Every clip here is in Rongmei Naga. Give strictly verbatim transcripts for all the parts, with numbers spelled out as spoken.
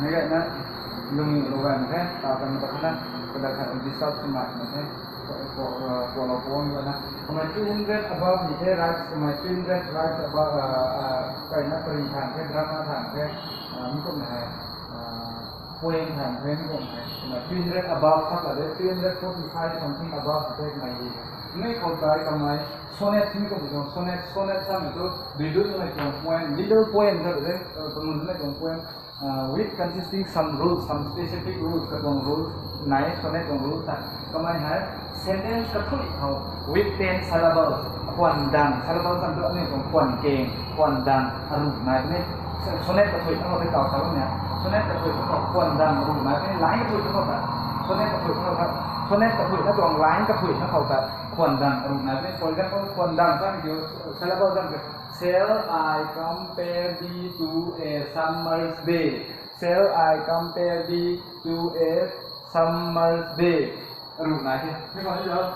Gayna lung lou gay mak khe, ta kan ta khana, kada khat disturb sw mak mak khe, ko, ko, ko lou pon gayna. Kamei three hundred above ni the rights, kamei three hundred rights above, uh, uh, kaina pari thang the, drama thang the, uh, mi kum na hai, uh, poem thang the, mi kum hai. Kamei three hundred above sak la de, three hundred forty-five something above the kamei hi. Mi khou tai kamei sonnet, mi kum tuang sonnet, sonnet samei tu, dui dui mei tuang poem, little poem ta de, uh, pangun mei tuang poem. Uh, with consisting some rules, some specific rules, katuang rules nai, sonnet tuang rules ta. Kamei hei sentence kathui khou with ten syllables, khwan dan, syllables tang tu aniu tuang khwan keng, khwan dan, aru nai ni. Sonnet kathui na khou tei tau sa bam ni. Sonnet kathui na khou khwan dan, aru nai ni, line kathui na khou ta. Sonnet kathui na khou ta. Sonnet kathui na tuang line kathui na khou ta khwan dan, aru nai ni. For example, khwan dan sa ni kiu, syllable sa ni kiu. Shall I compare thee to a summer's day? Shall I compare thee to a summer's day? Aru nai the. Mi khou ni lo.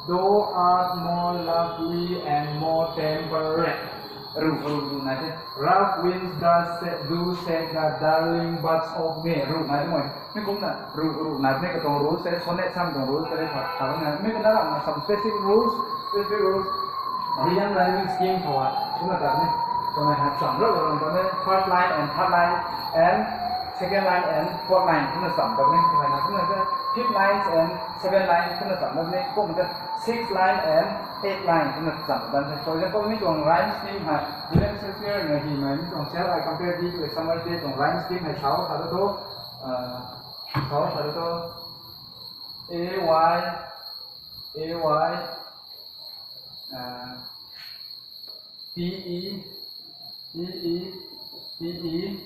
Thou art more lovely and more temperate. Aru, aru, aru nai the. Rough winds that sa-, do shake the darling buds of May. Aru nai the mei. Mi kumna, aru, aru nai the, katuang rules tei, sonnet sam tuang rules tei, tha, tha, na, mi kumna ram na some specific rules, specific rules. Rhythm rhyming scheme khou a, kumna ta ni. Kumna ha, cham ro, ro, ro, ro, first line and third line and second line and fourth line, kumna cham ta ni. Kumna na, kumna ta fifth lines and seventh line, kumna cham ta ni. Kumna ta sixth line and eighth line, kumna cham ta ni. For example, mi tuang rhyme scheme ha, William Shakespeare na hymei, mi tuang Shall I Compare Thee to a Summer's Day tuang rhyme scheme hei sa, sa ta tu, uh, sa, sa ta tu, A Y, A Y, uh, T E, T E, T E,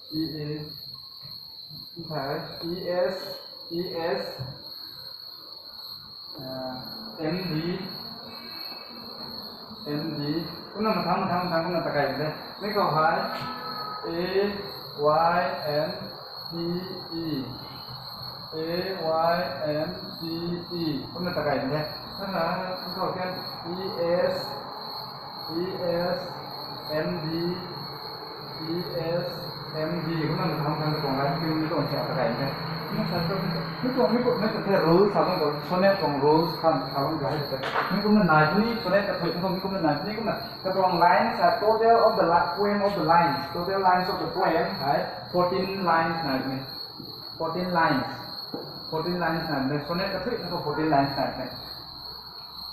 T E, okay, E S, E S, uh, M D, M D. Kumna mathang, mathang, mathang, kumna takai de. Mi khou hei, A Y N T E. A Y N T E. Kumna takai de. Kumna, kumna khou kan E S, E S M D, E S M D. Kumna mathang mathang tuang line scheme ni tuang siak takai de. Kumna sa tu, mi tuang, mi tuang, mi tuang the rules sa tuang, sonnet tuang rules kan sa tuang gay de. Mi kumna nai ni, sonnet kathui tuang, mi kumna nai ni, kumna katuang line sa total of the li-, poem of the lines, total lines of the poem, right? Fourteen lines nai ni. Fourteen lines. Fourteen lines nai ni. Sonnet kathui tuang fourteen lines nai ni.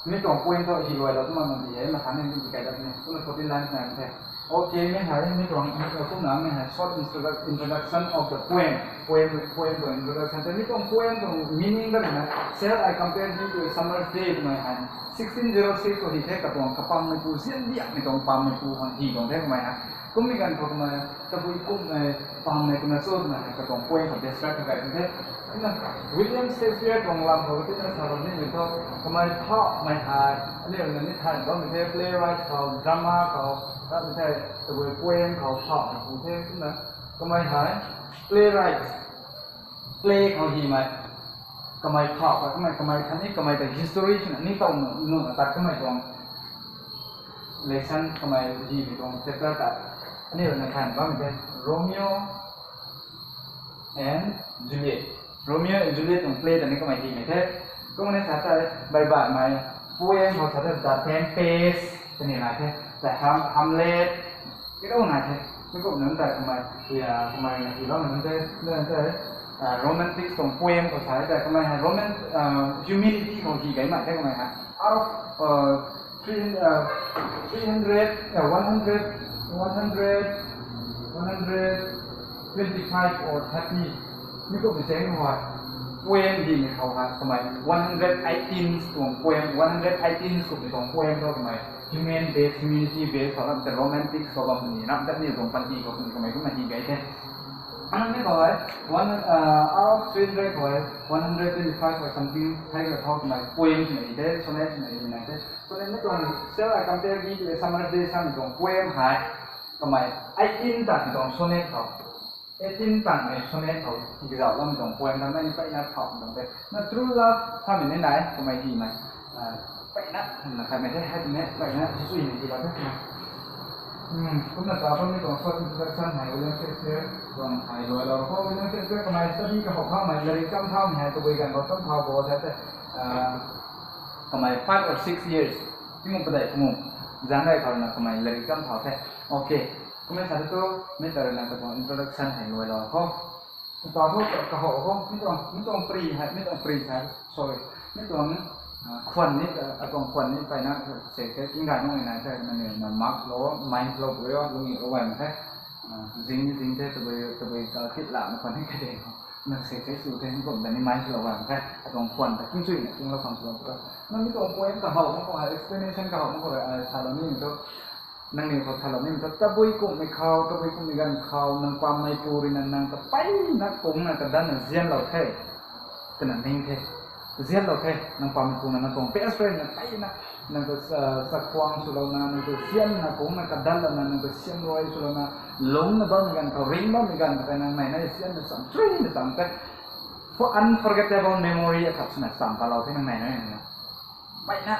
Mi tuang poem tu hi luai lou kumna mandi e, mathang ni di kai dat ni. Kumna fourteen lines nai the. Okay, mi hei, mi tuang, mi tuang kumna mi hei short introduc-, introduction of the poem. Poem, poem tuang introduction. Mi tuang poem tuang meaning dat na, Shall I Compare Thee to a Summer's Day, kumna hei. Sixteen zero six khou hi the, katuang kapam mei pu, zian diak mei tuang pam mei pu khang hi tuang the, kumna hei. Kum mi ganv khou kumna, tabui kum, eh, pam mei kumna cho na, katuang poem khou describe kai the. Kumna William Shakespeare tuang lam khou, tina sa lam ni mei thu, kamei phauhmei hei, aniu na ni thay bam the, playwright khou, drama khou, ram the, tabui poem khou phauhmei pu the, kumna, kamei hei, playwright, play khou hymei, kamei phauh, kamei, kamei khatni, kamei ta history swna, ni tau nu, nu, tat kamei tuang, lesson kamei hymei tuang chapter ta, aniu na thay bam the, Romeo and Juliet. Romeo and Juliet tuang play ta ni kamei hymei the. Kumna sa ta, bai bai mei, poem khou sa ta, The Tempest, ta ni nai the, the Ham-, Hamlet, kidou nai the. Mi kum nunc ta kamei, ya, kamei na hi bam nunc te, nunc te, ah, romantic tuang poem khou sa ta, kamei hei roman-, ah, humanity khou hi gay mak the kamei hei. Out of, uh, three, uh, three hundred, uh, one hundred, one hundred, one hundred twenty-five or thirty. Mi kum ni cheng hei. Poem hymei khou hei, kamei one hundred eighteen tuang poem, one hundred eighteen kum ni tuang poem tu kamei human based, humanity based, khou ram ta romantic, khou bam ni, ram ta ni tuang panty khou ni kamei kumna hi gay the. Ana mi khou hei, one, uh, out of three hundred khou hei, one hundred twenty-five or something, thei ka thau kamei poem swna hi the, sonnet swna hi nai the. Sonnet mi tuang, Shall I Compare Thee to a Summer's Day samei tuang poem hei, kamei eighteen tang tuang sonnet khou. Eighteen tang mei sonnet khou, hi kazauh lam tuang poem ta mei ni peyna phauh tuang the. Na true love samei ni nai, kamei hymei. Ah, peyna, na khat mei the, hei ni, peyna, sui ni hi la the. Kumna ta bammei tuang short introduction hei William Shakespeare tuang hei luailou khou. William Shakespeare kamei study kahou thaumei, larik cham thaumei hei tabui ganv khou cham thau bo the te, kamei five or six years, tingkum padeih tingkum zang gay khou na kamei larik cham thau the. Ok, kumna sa tu, mei ta rui na katuang introduction hei luailou khou. Tau thu kahou khou, mi tuang, mi tuang pri hei, mi tuang pri hei, sorry, mi tuang khwan ni, atuang khwan ni peyna se the, king gay nung nai the, nangniw na mark lou, mind lou bu o, lungning lou gay mak the, zing ni zing the, tabui, tabui ka kit la na khwan ni kade khou, na se the sw the, mi kum ta ni mind lou gay mak the, atuang khwan ta king chuina kinglou khang swlou tu. Na mi tuang point kahou mak khou hei, explanation kahou mak khou rui, salou ni tu, nangniw khou salou ni tu, tabui kummei khou, tabui kummei ganv khou, nang pammeipu rui na nang ta peyna kungna kadanna zianlou the, twna ning the. Zianlou the, nang pammeipu na nang tuang best friend na peyna, nang ta, chakhwang swlouna, nang ta zianna kungna kadanlouna, nang ta siamruai swlouna, lungcna bammei ganv khou, ring bammei ganv khou tei nang nai na zianna cham, chuina cham the. For unforgettable memory akhat swna cham talou the nang nai na na. Peyna,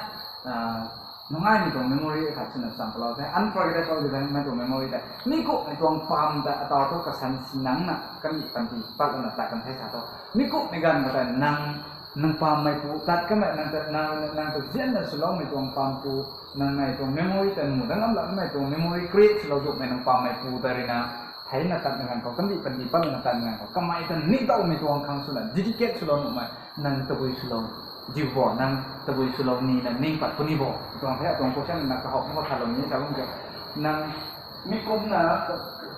nungaimei tuang memory akhat swna cham talou the. Unforgettable di mei tuang memory tei. Mi kummei tuang pam ta ataw thu kasan sinangna, kandih panty patlouna tat kan the sa thu. Mi kummei ganv khou tei nang, nang pammeipu tat kamei, nang ta, nang, nang ta zianna swloumei tuang pampu, nang mei tuang memory tei mu dang ngam lakmei tuang memory create swlou duhmei nang pammeipu ta rui na, theina tatmei ganv khou, kandih panty patlouna tatmei ganv khou, kamei ta ningtowmei tuang khang swna dedicate swlou nuhmei, nang tabui swlou diu bo, nang tabui swlou ni na ning pat puni bo. Tuang the, atuang question na kahou mak khou thalou ni sa bam ke. Nang mi kumna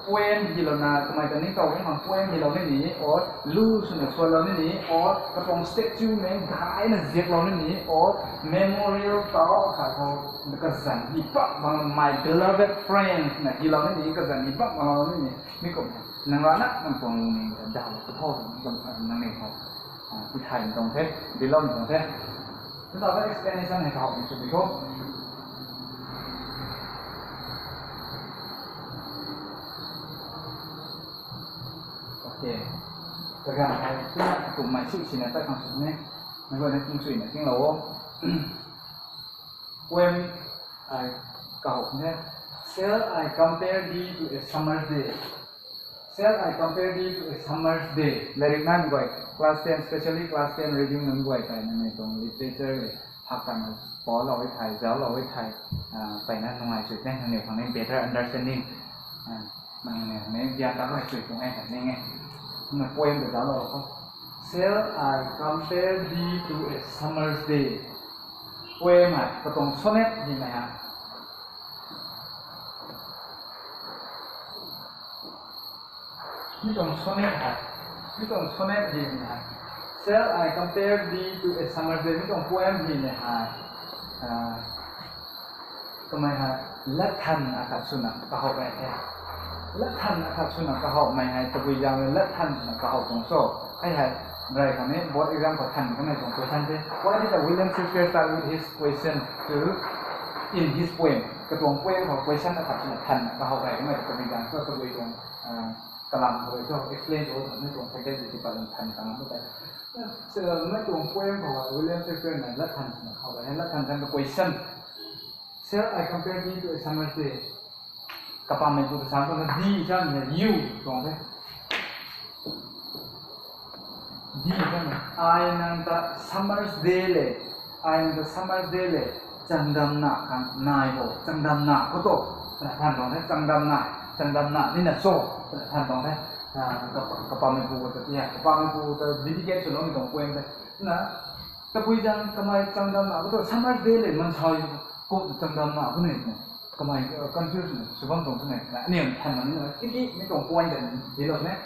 poem hilouna, kamei ta ningtow bam khang poem hilou ni ni, or lu swna suanlou ni ni, or katuang statue mei gayna ziaklou ni ni, or memorial tau khat khou kazanc hi pak bang, my beloved friend na hilou ni ni, kazanc hi pak banglou ni ni, mi kum nang rana nang tuang lungning ta daw katho nang ni khou tithaymei tuang the, biloumei tuang the. Tau ta explanation hei kahou ni sw di kho. Ok. Kaganv hei tina kummei si sina tat khang sw ne. Nang guayna king suina kinglou o. Poem ai kahou the. Shall I compare thee to a summer's day? Shall I compare thee to a summer's day? Lairik nai guay, class ten, specially class ten reading nunc guay tei nangniw tuang literature le phak tana palou e thei, zauclou e thei, peyna nungai sw the, nangniw khang ni better understanding, nangniw khang ni gyan ta rui sw tuang e thei ning e. Kumna poem ta zauclou kho. Shall I compare thee to a summer's day? Poem hei katuang sonnet himei hei. Mi tuang sonnet hei, mi tuang sonnet himei hei. Shall I compare thee to a summer's day? Mi tuang poem himei hei, kamei hei latthan akhat swna kahou rei the. Latthan akhat swna kahoumei hei tabui zaeng rui latthan swna kahou tuang so. Hei hei, rey khang ni board exam khou than kanmei tuang question the. Why did the William Shakespeare start with his question to, in his poem? Katuang poem khou question akhat swna thanna kahou rey kamei tabui zaeng so, tabui tuang kalam khou rui so explain sw thanmei tuang sentence tei pat lan than kan tei. Mei tuang poem khou William Shakespeare na latthan swna kahou rei, latthan than ka question. Shall I compare thee to a summer's day? Kapammeipu ta sa tuang na thee samei hei you tuang the. Thee samei, ai nang ta summer's day le, ai nang ta summer's day le, changdamna khang nai bo, changdamna khou tu, twna than tuang the, changdamna, changdamna nina cho, twna than tuang the. Kapammeipu ta tia, kapammeipu ta dedicate swloumei tuang poem the. Na, tabui zaeng kamei changdamna khou tu summer's day le mansei kum changdamna khou ni, kamei confuse na sw bam tuang sw ne, na aniw than na ni na, tiki mi tuang point ta dilou ne.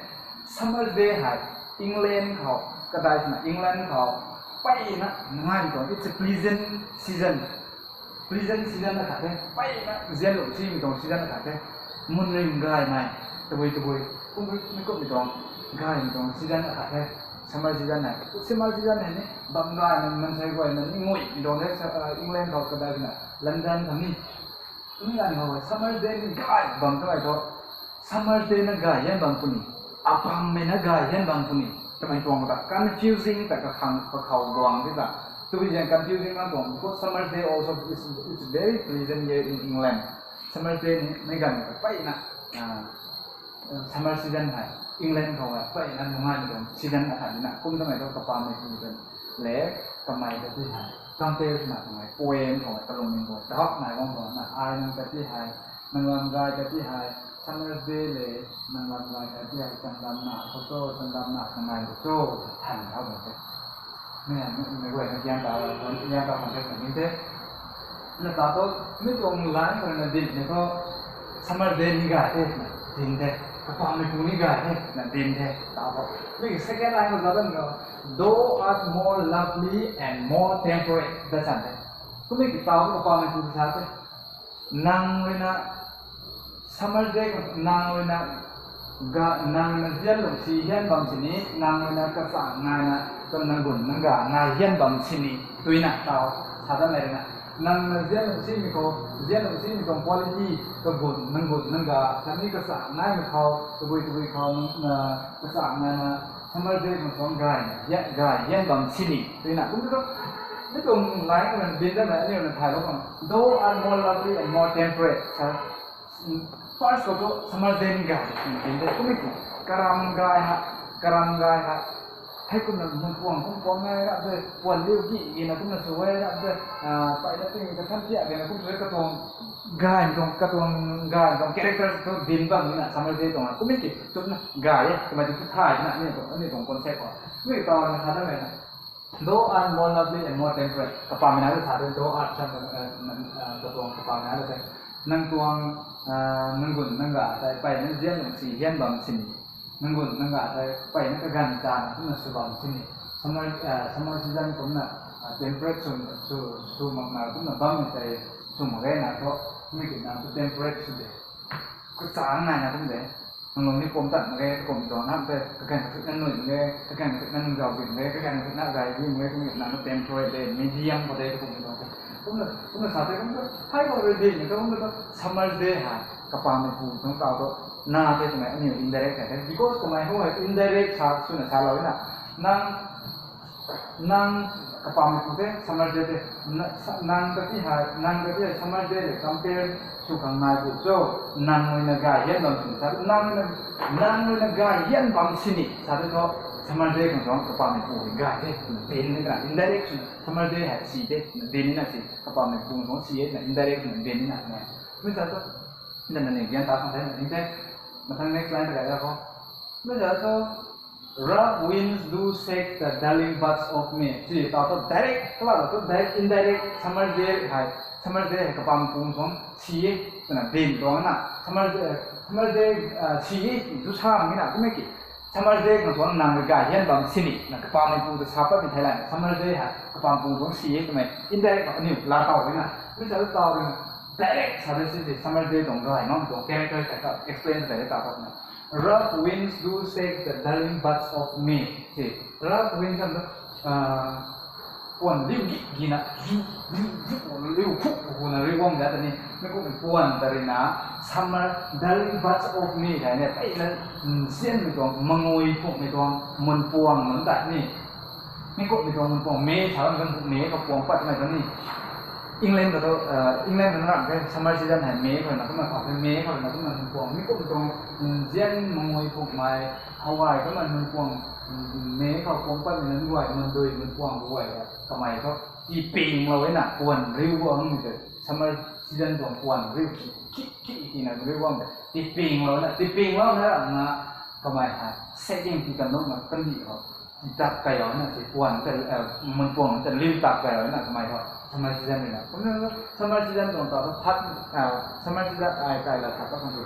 Summer's day hei England khou, kadai swna England khou, peyna nungai tuang, it's a pleasant season. Pleasant season akhat the, peyna zianlou simei tuang season akhat the. Mun ring gaymei, tabui tabui, kummei kummei tuang, gaymei tuang season akhat the. Summer season hei, summer season hei ni bam gaymei, mansei guayna ni nguimei tuang the, England khou kadai swna, London khou ni. Kumna khou summer's day ni gay bam kamei thu, summer's day na gay hian bam puni, apammei na gay hian bam puni, twmei tuang ta confusing ta kakhang kakhou guang di ta. Tabui zaeng confusing na tuang, because summer's day also is, it's very pleasant here in England. Summer day ni mei ganv khou peyna, summer season hei England khou hei peyna nungai ni tuang season akhat dina kum tamei thu kapamei pu tei le kamei ta ti hei compare na kamei poem khou kalung ning khou tahak nai bam khou na ai nang ta ti hei nang lam gay ta ti hei summer day le nang lam gay ta ti hei changdam na khou cho changdam na kangai khou cho than thau bam the. Mei guay na gian ta gian ta khang the ni the. Na ta tu mi tuang line khou na din ni thu summer day ni gay the na din the. Kapamei pu ni gay the na din the. Ta tu mi second line khou ta dan khou, though art more lovely and more temperate, ta chan the. Kumei ki ta tu kapamei pu sa the. Nang rui na summer day khou nang rui na ga nang na zianlou si hian bam sini nang rui na kachang ngai na kan nang gun nang ga ngai hian bam sini tuina tau sa ta mei rui na nang na zianlou simei khou zianlou simei tuang quality kagun nang gun nang ga khatni kachang naimei khou tabui tabui khou na kachang ngai na summer day khang suang gay gay hian bam sini tuina kum tu mi tuang line khou na din ta na aniu na thaylou khang, though art more lovely and more temperate, first khou thu summer day ni gay din the kumei ki karam gay ha karam gay ha hei kumna mun puang kum puang ngai rap de puan liu gi gi na kumna sw e rap de peyna ting kathan tiak gena kum sw e katuang gay tuang katuang gay tuang character thu din bam ni na summer day tuang kumei ki chutna gay e kamei tu thay na ni tuang ni tuang concept khou mi tau na sa ta mei na, though art more lovely and more temperate, kapamei na sa the, though art chan katuang kapamei na the, nang tuang nang gun nang ga tei peyna zianlou si hian bam sini, nang gun nang ga tei peyna kaganv chana kumna sw bam sini, summer season kumna temperate sw sw mak na kumna bammei tei sw mak ge na thu, mi ki nang tu temperate sw de, kachang nai na kum de. Nang lung ni pum tat mak ge, kum tuang na te, kakan kathuina nui mak ge, kakan kathuina nung zau bin mak ge, kakan kathuina gay bin mak ge, kum na temperate de, medium khou de, kum tuang. Kumna kumna sa the kum tu, hei khou rui din ni tu kum tu summer day hei kapamei pu tuang tau tu na the twmei aniu indirect hei the, because kamei hu hei indirect sa swna salou na, nang nang kapamei pu the summer day te, nang ta ti hei nang ta ti hei summer day le compare sw khang nai bu cho, nang rui na gay hian bam sini sa nang rui na gay hian bam sini sa the thu summer day khang suang kapamei pu hei gay the twna din ni kana indirect swna summer day hei si the twna din ni na si kapamei pu khang si e twna indirect swna din ni na na mi sa thu na na ni gian ta khang the na din the. Mathang next line ta gay ra khou mi sa thu, rough winds do shake the darling buds of May, si ta thu direct kala tu direct indirect summer day hei summer day hei kapamei pu suang si e twna din tuang na summer day si e tu sa mi na kumei ki summer day khang suang nang rui gay hian bam sini na kapamei pu ta sa patmei thei la summer day hei kapamei pu suang si e twmei indirect aniu la tau rui na mi sa tau rui na direct sa de si summer day tuang gay makmei tuang character ta explain sa de ta khou na, rough winds do shake the darling buds of May, si rough wind kan tu puan liu gi gi na liu khuk khuk na riu guang da ta ni mi kumhmei puan ta rui na summer darling buds of May hei ne peyna nzianmei tuang mangui phukmei tuang mun puang nunc ta ni mi kumhmei tuang mun puang May sa kan May khou puang patmei ta ni England khou tu England khou na ramh the summer season hei May khou na kumna khou the May khou na kumna mun puang mi kumhmei tuang nzian mangui phukmei hawai kumna mun puang May khou puang patmei nunc guay mun dui mun puang guay kamei thu tiipinglou e na puan riu guangmei tei summer season tuang puan riu ki ki ki ki na riu guang tei tiipinglou na tiipinglou na ramh na kamei hei setting ti kan lou na kandih khou tiitak kai lou na si puan ta mun puang ta liu tak kai lou na kamei thu summer season rui na kumna summer season tuang ta thu phat summer season ai kai la khat ta khang tu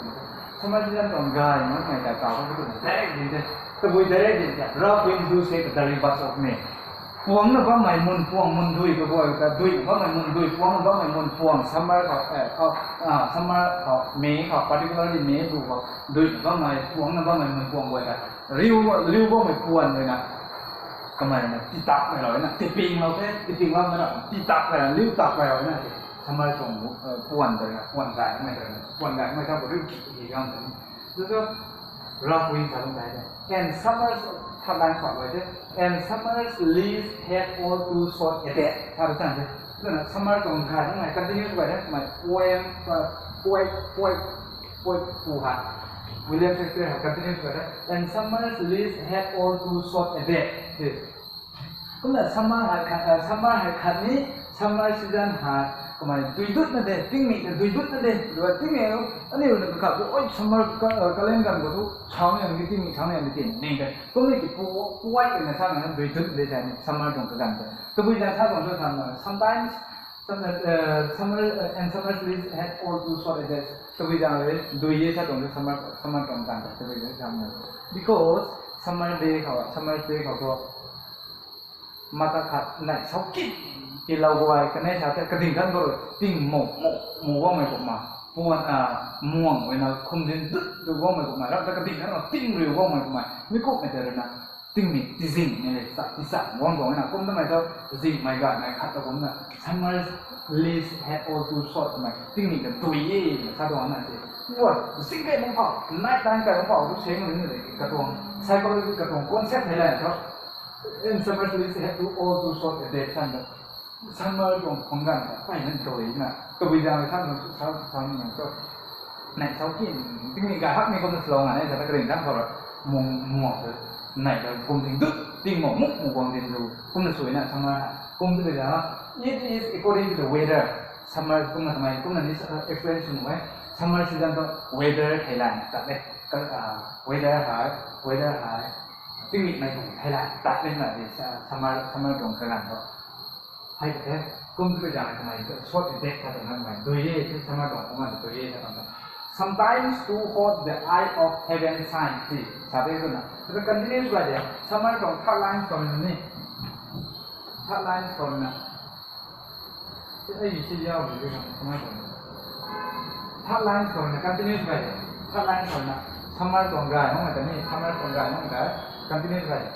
summer season tuang gay makmei kai ta khou tu direct din the tabui direct din the, rough winds do shake the darling buds of May, puangna bammei mun puang mun dui kaguay ta duina bammei mun dui puangna bammei mun puang summer khou khou summer khou May khou particularly May bu khou duina bammei puangna bammei mun puang guay ta riu liu bammei puan rui na kamei na tiitakmei lou na tiipinglou the tiipingloumei na tiitakmei na liu takmei lou na summer tuang puan ta rui na puan gaymei ta rui na puan gaymei ta khou riu ki ki gam ta ni tu tu rough wind sa lung dai de, and summer's khat line khou guay the, and summer's lease have all too short a date sa rui chan the, twna summer tuang gay makmei continue guay the kamei poem ta Poet, poet, poet pu hei, William Shakespeare hei continue sw the, and summer's lease had all too short a date. Kumna summer hei khat, uh, summer hei khat ni, summer season hei kamei duidutna de, tingmik na duidutna de, duwa tingmik, aniu na kakhat tu, oi, summer ka, uh, kaleng ganv khou tu, sang ni ang ki tingmik, sang ni ang ki tingmik, ning de. Kumna ki pu, poet na sa na duidut de sa ni, summer tuang kaganv de. Tabui zan sa tuang tu sa na, sometimes, Summer, uh, summer, uh, and summer's lease had all too short a date. Tabui zan le, dui ye sa tuang de summer, summer tuang tan de, tabui zan sa na. Because summer day khou, summer's day khou tu, mata khat nai sau ki, ki lau guay, kanei sa the, kading kan khou, ting mo, mo, mo guangmei kumna, puan, ah, muang, wena, khum din dut, dut guangmei kumna, rap ta kading kan khou, ting riu guangmei kumna, mi kumhmei tei rui na, tingmik tizing ni le, sa, tisa, guang guang na, kum tamei tu, zingmei ganv nai khat ta kumna, summer's lease had all too short mei, tingmik ta dui e, sa tuang na se. Ua, zing kai bam phou, night time kai bam phou, tu seng ni le, katuang, psychology katuang concept hei la, tu, and summer's lease had to all too short a date, sa na. Summer tuang khwang ganv ta, pai na dui na, tabui zan le sa na, sa, sa na, tu. Nai sau ki, tingmik gay hak ni kumna slow nga ne, sa ta karing kan khou ra, mung, mung tu, nai ta kum ting dut, ting mo, muk, muk guang ting du, kumna sui na, summer, kum tu le za, it is according to the weather, summer, kumna kamei, kumna ni, uh, explain sw nuh e, summer season tu, weather theilayna tat le, ka, uh, weather hei, weather hei, tingmik mei tuang theilayna tat le na, uh, summer, summer tuang kaganv tu. Hei ta the, kum tu zan kamei, short a date khat na kamei, dui e, summer tuang kumna dui e, khat na. Sometimes too hot the eye of heaven shines, si, sa de tu na. Kata continuous gay de, summer tuang third line tuang ni. Third line tuang na. Ai, si yau de, summer tuang. Third line tuang na continuous gay de. Third line tuang na. Summer tuang gay, mong ta ni, summer tuang gay, mong ta, continuous gay de.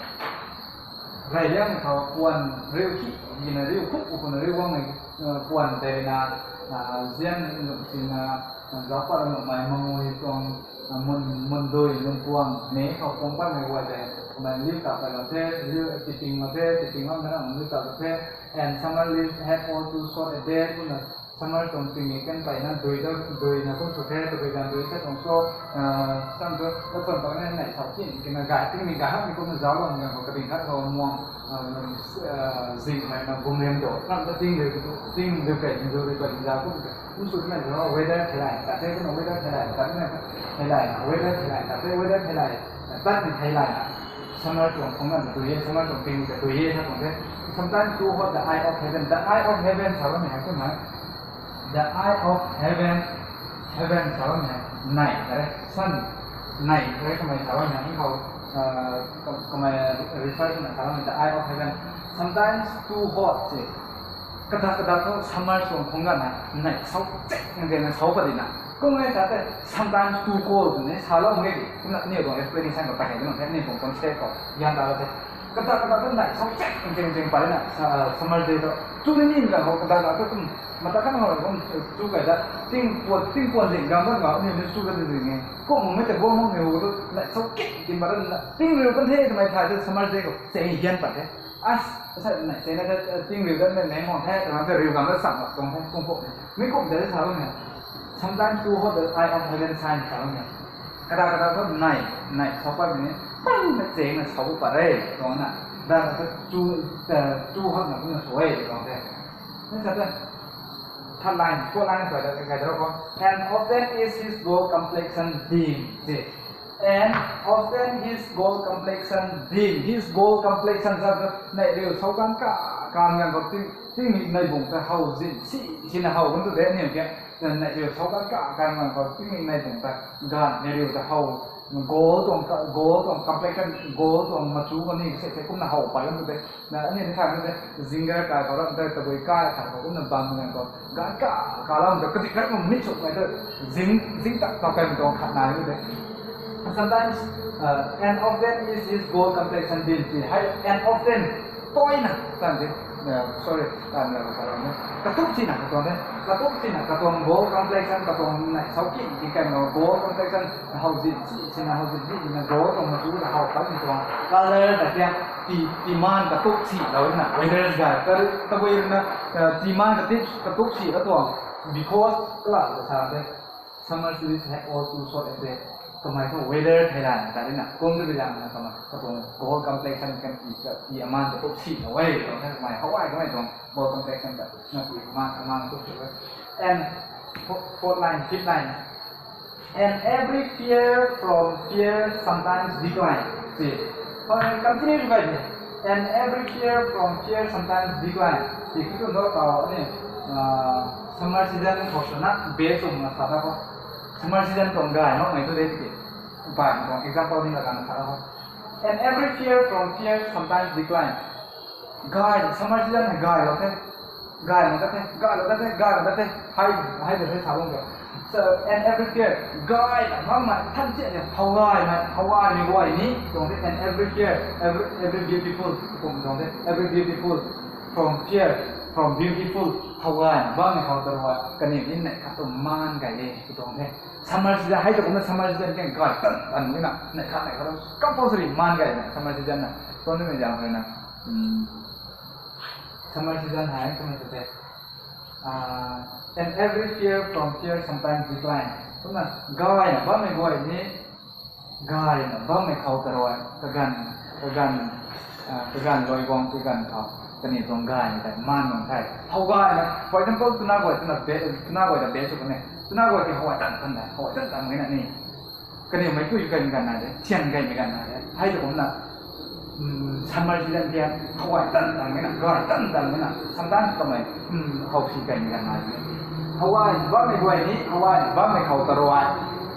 Rey liang khou puan riu ki, gina riu khuk, khuk na riu guangmei, uh, puan tei na, uh, zian lung sina, uh, zauc pat lung mei mangui tuang, uh, mun, mun dui, mun puang, ne khou puang patmei guay tei, mei liu ta patlou the, liu tiping lou the, tiping lou na liu ta lou the, and summer leaves had all too short a date, kumna Summer tuang tingmik kan peyna dui ta, dui na kum sw the, tabui ganv dui ta tuang so, ah, sam tu, ta tuang tuang na nai sau kin, kina gay, tingmik gay hak ni kumna zauc bam ganv khou kading khat khou muang, ah, ah, zingmei na gumriam do, ram ta ting dui, ting dui kei, ting dui kei, ting zauc kum, kum sw na zauc, weather theilay, ta the kumna weather theilay, ta the, theilay, weather theilay, ta the, weather theilay, tat ni theilay. Summer tuang khang na dui e, summer tuang tingmik ta dui e, sa tuang the. Sometimes too hot the eye of heaven, the eye of heaven, sa bammei hei kumna. The eye of heaven, heaven sa bammei hei, nai, kare, sun, nai, kare kamei sa bammei hei, khou, uh, kamei refer swna sa bammei, the eye of heaven. Sometimes too hot, si. Kadak kadak thu summer tuang khang na, nai, sau, chek, nang de, nang sau pa di na. Kum e sa tei, sometimes too cold, twna salou nge di. Kumna ni tuang explanation khou ta hei, kumna ni tuang concept khou, yan ta the. Kadak kadak thu nai, sau, chek, nang de, nang de, pa di na, sa, summer day thu. Chu ni ni na khou, kadak kadak thu kum, mata kan khou kum, chu kai da, ting puan, ting puan ding gam da ma, ni ni chu da ding e. Kum mei tei guang mei hu thu, nai, sau, chek, ting pa da na, ting riu kan the, twmei thay the, summer day khou, chek, yan pa the. As, sa, nai, chek na, ting riu kan mei, mei mong the, twna the, riu gam da sam, tuang the, kum pu. Mi kum de sa lo ne. Sometimes too hot the eye of heaven shines, sa lo ne. Kadak kadak thu nai, nai, sau pa ni, pan na chek na sau pa re, tuang na. Da na thu chu, eh, chu hak na kumna sw e, tuang the. Ni sa the, third line, fourth line, sa da, kai da ko. And often is his gold complexion dim, si. And often his gold complexion dim. His gold complexion sa tu, nai riu sau kan ka, kan ganv khou ting, tingmik nai bung ta how zin, si, sina how kan tu de ni ke. Nai riu sau kan ka, kan ganv khou tingmik nai bung ta, ganv nai riu ta how, gold tuang ka, gold tuang complexion, gold tuang machu kan ni se, se kumna how pa kan tu de. Na, ani ni khat na de, zinger kai khou ram de, tabui kai khat khou kumna bam ganv khou, gan ka, ka lam de, kadik ram mi chuk mai de, zing, zing tak tau kai mi tuang khat nai de. Sometimes, uh, and often is his gold complexion dim, si, hei, and often, toina, tan de, uh, sorry, tan de, ka ram de. Katuk sina, katuang de, katuk sina, katuang gold complexion, katuang nai, sau ki, ki kai ma gold complexion, how zin, si, sina how zin, si, sina gold tuang machu na how pat mi tuang, color ta tia, ti, timan katuk si lou na, weather guy, ka, tabui na, eh, timan katuk, katuk si la tuang, because, kala, ka sa de, Summer season hai all too short a day. Kamei thu weather thei la ta na kum tu bilang na kamei katuang cold complexion kan ti ka ti aman ta tuk si na wei to na kamei hawai kamei tuang cold complexion ta na ti aman aman tuk si wei. And fo- fourth line, fifth line. And every fear from fear sometimes decline. See, continue by and every fear from fear sometimes decline. See, kitu do tau ni summer season khou swna base swna sa ta ko. Summer season tuang gay makmei tu de tiki. Bai tuang example ni la kan sa ta ko. And every fear from fear sometimes decline. Gay, summer season hei gay lou the. Gay lou the, gay lou the, gay lou the. Hei, hei de hei sa lung de. So, and every fear, gay, makmei, than tia de, how gay, how gay ni guay ni, tuang the, and every fear, every every beautiful, kum tuang the, every beautiful, from fear, from beautiful, how gay, bammei khou ta rui, kaniw ni neih khat tu maan gay e, tuang the. Summer season hei tu kumna summer season kan gay tan tan ni na, neih khat neih khat tu compulsory maan gay na, summer season na, tuang ni mei jang na. Summer season hei, summer season. And every fear from fear sometimes decline. Kumna gay na bammei guay ni, gay na bammei khou ta rui, kaganv, kaganv, ah, kaganv lui guang kaganv khou, kaniw tuang gay na tei maan nung the. How gay na, for example, tuna guay, tuna be, tuna guay ta be sw kan e. Tuna guay ti how gay tan tan de, how gay tan tan na ni. Kaniw mei kui kai mei ganv nai de, thian kai mei ganv nai de. Hei tu kumna, summer season tia, how gay tan tan na, gay tan tan na. Sometimes kamei, how si kai mei ganv nai de. How gay bammei guay ni, how gay bammei khou ta rui.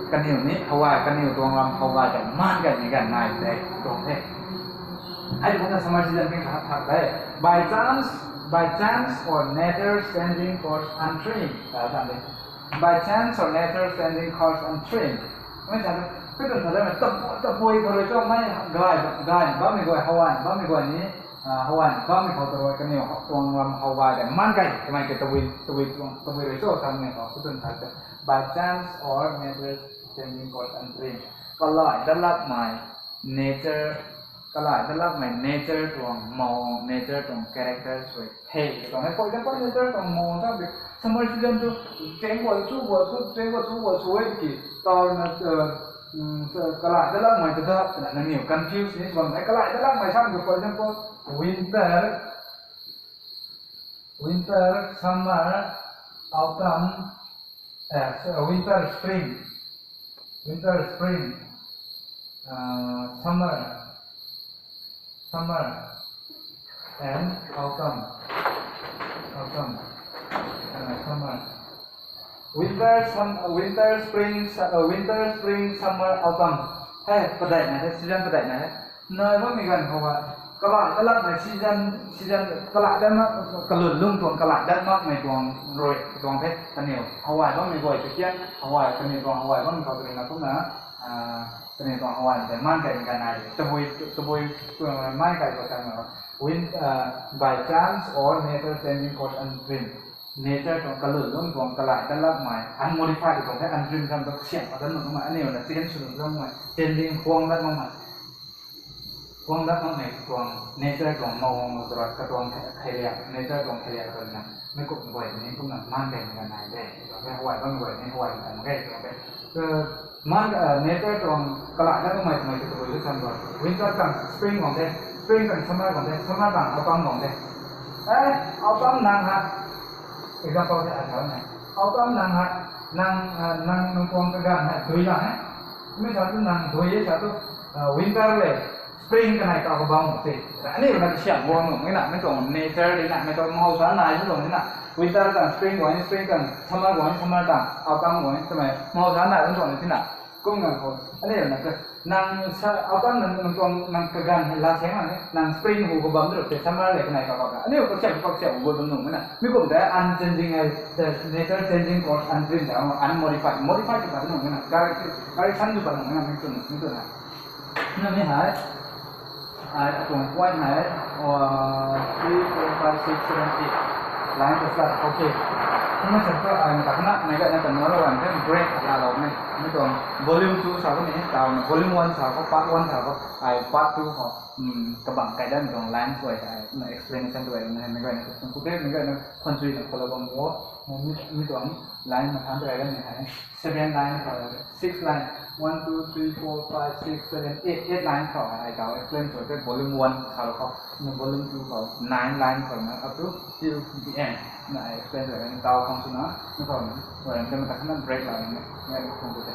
Kaniw ni, how gay, kaniw tuang lam how gay ta maan kai mei ganv nai de, tuang the. Hei tu kumna summer season tia thak thak de. By chance, by chance or nature changing course untrimmed. Ta ta de. By chance or nature changing course untrimmed. Mei sa tu, kutun sa tu, mei tabui, tabui khou rui cho mei gay, gay bammei guay, how gay bammei guay ni, ah, how gay bammei khou ta rui kaniw tuang lam how gay de maan kai, kamei ke tabui, tabui tuang, tabui rui cho sa mei khou, kutun sa tu. By chance or nature changing course untrimmed. Kalai dat lakmei nature, kalai dat lakmei nature tuang mou, nature tuang character sui. Hei, tuang hei, for example, nature tuang mou ta bi, summer season tu, cheng guay chu guay chu, cheng guay chu guay chu e ki, tau na, kalai dat lakmei ta da, na nangniw confuse ni tuang hei, kalai dat lakmei sam tu, for example, winter, winter, summer, autumn, eh, so, winter, spring, winter, spring, uh, summer, summer, and autumn, autumn, uh, summer. Winter, sum, winter, spring, su, uh, winter, spring, summer, autumn. Hei, padeih na hei, season padeih na hei. Nai bammei ganv khou hei, kalai dat lakmei season, season, kalai dat mak, kalun lung tuang, kalai dat makmei tuang rui, tuang the, kaniw, how gay bammei guay tu kian, how gay, kaniw tuang how gay bammei khou tu na kumna, ah, kaniw tuang how gay tei maan kai mei ganv nai de. Tabui, tabui, maan kai khou tang na, win, ah, by chance or nature changing course untrimmed. Nature tuang kalun lung tuang kalai dat lakmei, unmodified tuang the, untrimmed kan tu siam pa dat nuh makmei, aniu na change sw nuh makmei, changing huang dat makmei. Huang dat makmei tuang nature tuang mou, mou tarat katuang kheiliak, nature tuang kheiliak tuang na, mei kum guay ni kumna maan kai mei ganv nai de. Tuang the how gay bammei guay ni how gay mei ganv nai de, tuang the. Maan, eh, nature tuang kalai dat makmei, mei tu tabui lu chan guay. Winter tang spring guang the, spring tang summer guang the, summer tang autumn guang the. Eh, autumn nang ha. Example the ai sa na. Autumn nang ha, nang, eh, nang, nang tuang kaganv ha, dui lang e. Mei sa tu nang dui e sa tu, eh, winter le, spring kanei tau kabam se. Aniu na siam guang nuh mei na, mei tuang nature de na, mei tuang mahousa nai mei tuang na. Winter tang spring guang, spring tang summer guang, summer tang autumn guang, twmei mahousa nai mei tuang na tina. Kum nang khou, aniu na ka, nang sa, autumn nang, nang tuang, nang kaganv la siang nang, nang spring hu kabam de se, summer le kanei kabam. Aniu kasiam, kasiam hu bam nuh mei na. Mi kum de unchanging, eh, the nature changing course untrimmed, unmodified, modified tu pat nuh mei na, correction, correction tu pat nuh mei na, mi tu na, mi tu na. Nang ni hei, ai, atuang point hei, uh, three, four, five, six, seven, eight. Line to start. Okay. Nang sa tu ai mata na, nai ga na ta na lo wan kan break la lo ni. Mi tuang volume two sa ko ni, tau na volume one sa ko, part one sa ko, ai part two ko. Hmm, kabang kai dan tuang line tu ai, ai, na explanation tu ai, na, nai ga na, nai ga na, control na, follow bam wo. Mi tuang line mathan tei rei ni hei seven line khou, six line, one, two, three, four, five, six, seven, eight, eight line khou hei ai tau explain sw the. Volume one khou khou, volume two khou nine line khou na up to till the end na ai explain sw the. Tau khang swna na khou na, so ai ta mata khana break la ni na, ni khang sw the.